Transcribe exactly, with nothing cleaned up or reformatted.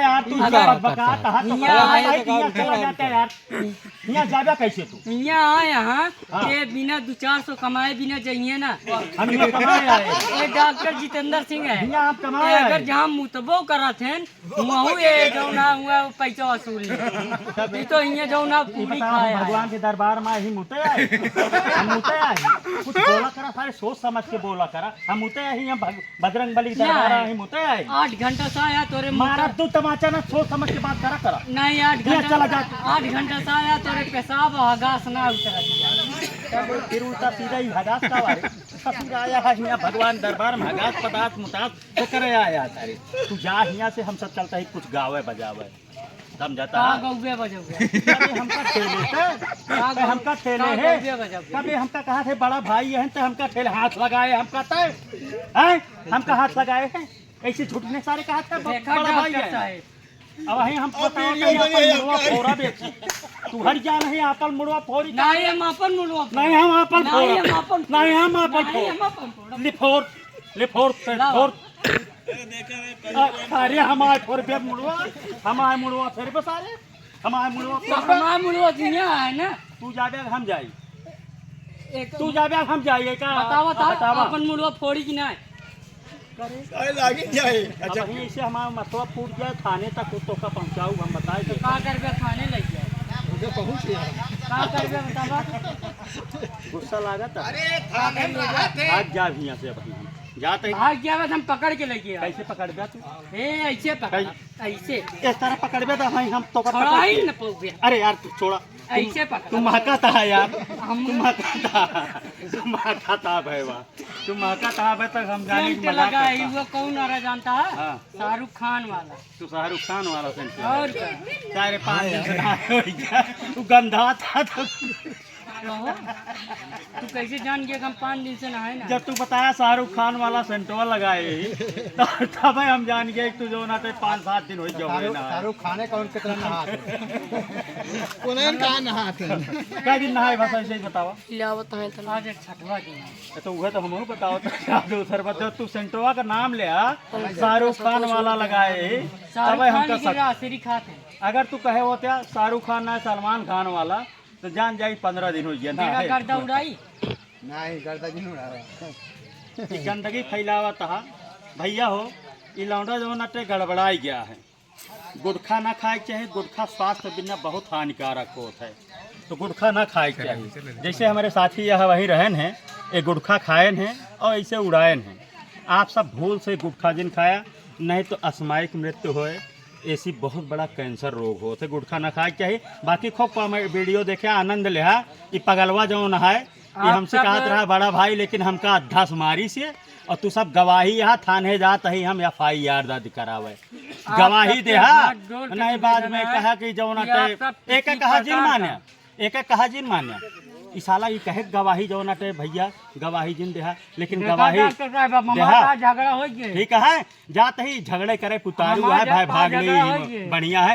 यार, तू अगर बका, बका, कहा तो हियाँ बका, आए, भाई, हियाँ चला जाता है यार। हियाँ जाबे कैसे तू? हियाँ आए, हाँ, हाँ। ये बिना दो चार सौ कमाए बिना जाइए ना। हम हियाँ कमाए आए। ये डॉक्टर जितेंद्र सिंह है। हियाँ आप कमाए ये अगर आए। जहाँ मुतबो करत हैं, वहू ये जौन है, हुआ पैसा वसूल ले। ये तो हियाँ जौन है, ये पूरी बताओ, खाए हम आए। भगवान के दरबार में ही मुते आए। हम मुते आए। कुछ बोला करा, सारे सोच समझ के बोला करा। हम मुते आए, हियाँ भग-, बजरंग बली के ना दरबार है। ही मुते आए। आठ घंटा से आया तोरे मारा मुते। तू तमाचा ना, सोच समझ के बात करा, करा। नहीं, आठ हियाँ घंटा चला जा। आठ घंटा से आया तोरे पेशाब और हगास ना उतरा दिया। फिर उल्टा सीधा ही हगास का वारे। ससुर आया है हियाँ भगवान दरबार में हगास पदार्थ मुतास तो करे आया तारे। तू जा हियाँ से, हम सब चलता है कुछ गावे बजावे। समझता? का गौबे बजौबे? अरे हमका ठेले थे। का अरे गौ-, हमका ठेले का है। गौबे बजौबे? कभी हमका कहा थे बड़ा भाई है तो हमका ठेले हाथ लगाए, हमका तय हैं? हमका हाथ लगाए हैं। ऐसे झूठने सारे कहा था ब-, देखा बड़ा भाई डॉक्टर है। साहब। अब वहीं हम अब बताओ ये तो ये अपन ये मुड़वा ये फोड़ा बेची। तू हट जा नहीं, अपन मुड़वा फोड़ी। नहीं, हम अपन मुड़वा फोड़ा। नहीं, हम अपन नहीं, फोड़ा। हम अपन नहीं, हम अपन नहीं, फोड़ा। हम अपन फोड़ा। ले फोड़, ले फोड़, ले लाओ। फोड़। आ, अरे हमारे फोड़ बे मुड़वा, हमारे मुड़वा फेर बे सारे, हमारे मुड़वा तो फेर बे। हमारे मुड़वा दुनिया है ना। तू जाबे हम जाई। एक तू जाबे हम जाई, एक बतावा, बतावा, बतावा। अपन मुड़वा फोड़ी कि ना? अरे लागी जाए। अब अच्छा। वहीं ऐसे हमारा मतवा फूट जाए, थाने तक तो का पहुँचाऊ, हम बताए तो दे। का करबे, थाने ले जाए। उधर पहुँच गया। का करबे बतावा? गुस्सा लागत है। अरे थाने में रहते। भाग जा हियाँ से अभी। जाते ही भाग गया बस, हम पकड़ के लेके आए। कैसे पकड़ गया तू? ए, ऐसे पकड़, कैसे? ऐसे। इस तरह पकड़बे तो हम, हम तो का छोड़ा पकड़ ही के न पाऊबे। अरे यार, तू छोड़ा। ऐसे पकड़। तू महकाता है यार। हम तू महकाता है। तू महकाता है भाई, वाह। तू महकाता है भाई, तक हम जाने की सेंट मजाक लगा है, करता। वो कौन आ रहा जानता है? हाँ। शाहरुख खान वाला। तू शाहरुख खान वाला सेंट लगा। और क्या? चार पाँच दिन से नहाए हो गया। तू गंदा था तो कहो, तू कैसे जान गया कि हम पाँच दिन से नहाए ना? जब तू बताया शाहरुख खान वाला सेंटवा लगाए ही, तो तब हम जान गए कि तू जो ना ते पाँच सात दिन हो गए शाहरुख, ना। शाहरुख खाने कौन कितना नहाते हैं? कौन कहाँ नहाते हैं? कै दिन नहाए बस ऐसे ही बतावा। ले बताए तो। आज एक छठवा दिन है। तो वह तो हमहू बताओ तो क्या दूसर बात, जब तू सेंटवा का नाम ले आ, शाहरुख खान वाला लगाए ही, शाहरुख तब खान हमका की शक। आखिरी खाते हैं। अगर तू कहे होते शाहरुख खान ना सलमान खान वाला, तो जान जाई पन्द्रह दिन हो गया ना बेड़ा है। गर्दा उड़ाई। नहीं, गर्दा नहीं उड़ा रहा। ये गंदगी फैलावत हा। भैया हो, ये लौंडा जौन अटे गड़बड़ाई गया है। गुटखा ना खाए के चाही, गुटखा स्वास्थ्य बिना बहुत हानिकारक होत है। तो गुटखा ना खाए के चाही। जैसे हमारे साथी यह वही रहन हैं, ये गुटखा खाएन हैं और ऐसे उड़ाएन हैं। आप सब भूल से गुटखा जिन खाया, नहीं तो असामयिक मृत्यु होए। ऐसी बहुत बड़ा कैंसर रोग होत है, गुटखा ना खाए के चाही। बाकी खूब कॉमे-, वीडियो देखे, आनंद लेहा। ई पगलवा जौन है, ई आप हमसे सब कहत रहा बड़ा भाई, लेकिन हमका अद्धा से मारी से, और तू सब गवाही यहाँ थाने जात ही हम एफ आई आर दर्ज करावे। आप गवाही सबके देहा, हाथ जोड़ के नहीं निवेदन है कि जौन कि आप अटे, सब एक किसी कहा जिन प्रकार मान्या, का एक एक कहा जिन मान्या। ई साला ई कहे गवाही जौन अटे भैया, गवाही जिन देहा, लेकिन देखा गवाही डॉक्टर साहब, अब हमारे देहा। साथ झगड़ा हो गया। ठीक है, जात ही झगड़े करे पुतारू हमारे है, भाई साथ भाग ले, झगड़ा हो गया। बढ़िया है।